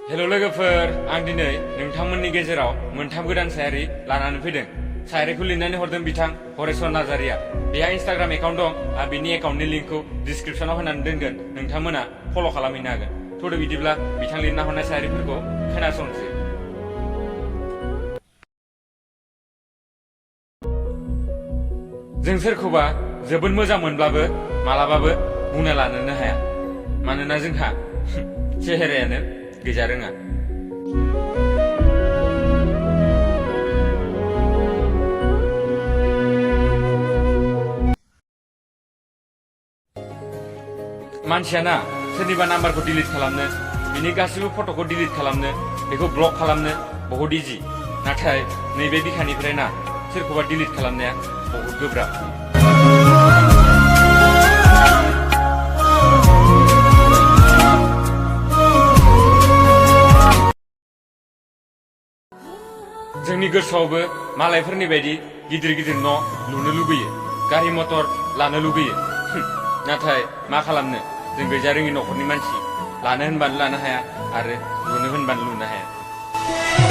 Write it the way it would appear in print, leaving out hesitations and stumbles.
हेल' लोगोफोर, आं दिनै नोंथांमोननि गेजेराव मोनथाम गोदान सायारि लानानै फैदों। सायारिखौ लिरनानै हरदों बिथां हरेश्वर नार्जारिया। बेहा इन्स्टाग्राम एकाउन्ट दं आरो बिनि एकाउन्टनि लिंकखौ डिसक्रिपशनाव होनानै दोनगोन, नोंथांमोना फल' खालामहैनो हागोन। थ'दो बिदिब्ला बिथां लिरना हरनाय सायारिफोरखौ खोनासंसै। जों सोरखौबा जोबोद मोजां मोनब्लाबो मालाबाबो बुंना लानोनो हाया, मानोना जोंहा चेहेरायानो गैजा रोङा। मानसियाना सोरनिबा नाम्बारखौ डिलिट खालामनो, बिनि गासिबो फट'खौ डिलिट खालामनो, बेखौ ब्लक खालामनो बहुद इजि। नाथाय नैबे बिखानिफ्राय ना सोरखौबा डिलिट खालामनाया बहुद गोब्राब। जोंनि गोसोआवबो मालायफोरनि बायदि गिदिर गिदिर न' लुनो लुबैयो, गारि मटर लानो लुबैयो। नाथाय मा खालामनो, जों गैजा रोङि न'खरनि मानसि, लानो होनबानो लानो हाया आरो लुनो होनबानो लुनो हाया।